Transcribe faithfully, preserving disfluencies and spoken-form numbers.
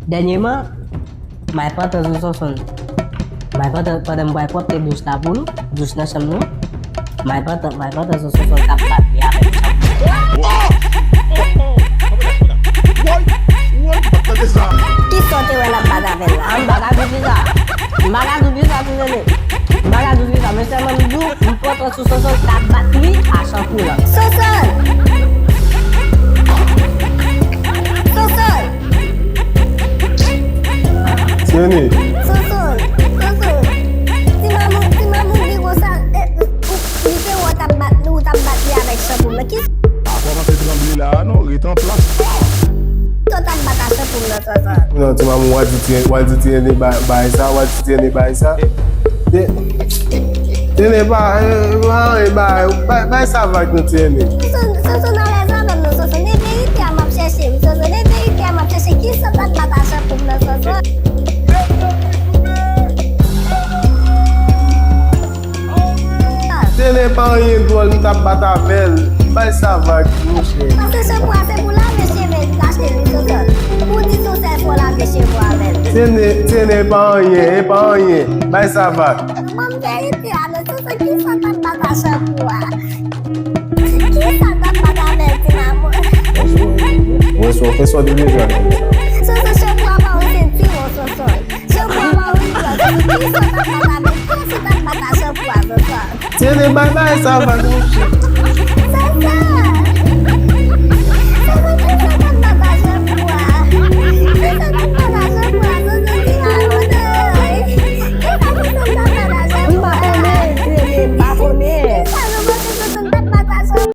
Dènyèman, may pantan sou Sonsonn. May pantan, pandan m pral pwòpte douch la pou nou, douch nan chanm nou. May pantan, may pantan sou Sonsonn t ap bat li avèk chanm. Woy! Woy! Woy! M pa t tande sa. Kisa w te wè l ap bat avè l la? M pa ka di kisa. M pa ka di kisa, ti nene. M pa ka di kisa, men sèlman m di w, m pantan sou Sonsonn t ap bat li a chanpou la. Sonsonn! Sonsonn! Sene. Sonsonn, Sonsonn. Ti manman, ti manman li konsa, eh, ou, li te wè w t ap bat, ou t ap bat li avèk chanpou m nan. Ki Apa w pa fè tranble la a non, ret an plas. Sa w t ap bat a chanpou m nan, Sonsonn? Non, ti manman, w a di ti, w a di ti Ene bay, bay sa, w a di ti Ene bay sa. Te, Ti Ene pa, eh, pa anyen bay, bay, bay sa vag non, ti Ene. Sonsonn, Sonsonn, alèz avè m non, Sonsonn. E verite a m ap chèche, wi, Sonsonn. E verite a m ap chèche. Kisa w t ap bat a chanpou m nan, Sonsonn? Ti Ene pa anyen dwòl, m t ap bat avè l. Bay sa vag, monchè. Paske chanpou a se pou lave cheve l achte l, wi, Sonsonn. Pou di se yon sèl fwa w lave cheve w avè l. Ti Ene, ti Ene, e pa anyen, e pa anyen. Bay sa vag. Ban m verite a non, Sonsonn, kisa w t ap bat a chanpou a? Kisa w t ap bat avè l, ti manman? Wè sa w fè, sa w te bezwen. Sonsonn, chanpou a pa yon sentiwon, Sonsonn. Chanpou a pa yon sentiwon. Kisa w t ap bat avè l? Kisa w t ap bat a chanpou a, Sonsonn? Ti Ene, bay, bay sa vag, monchè.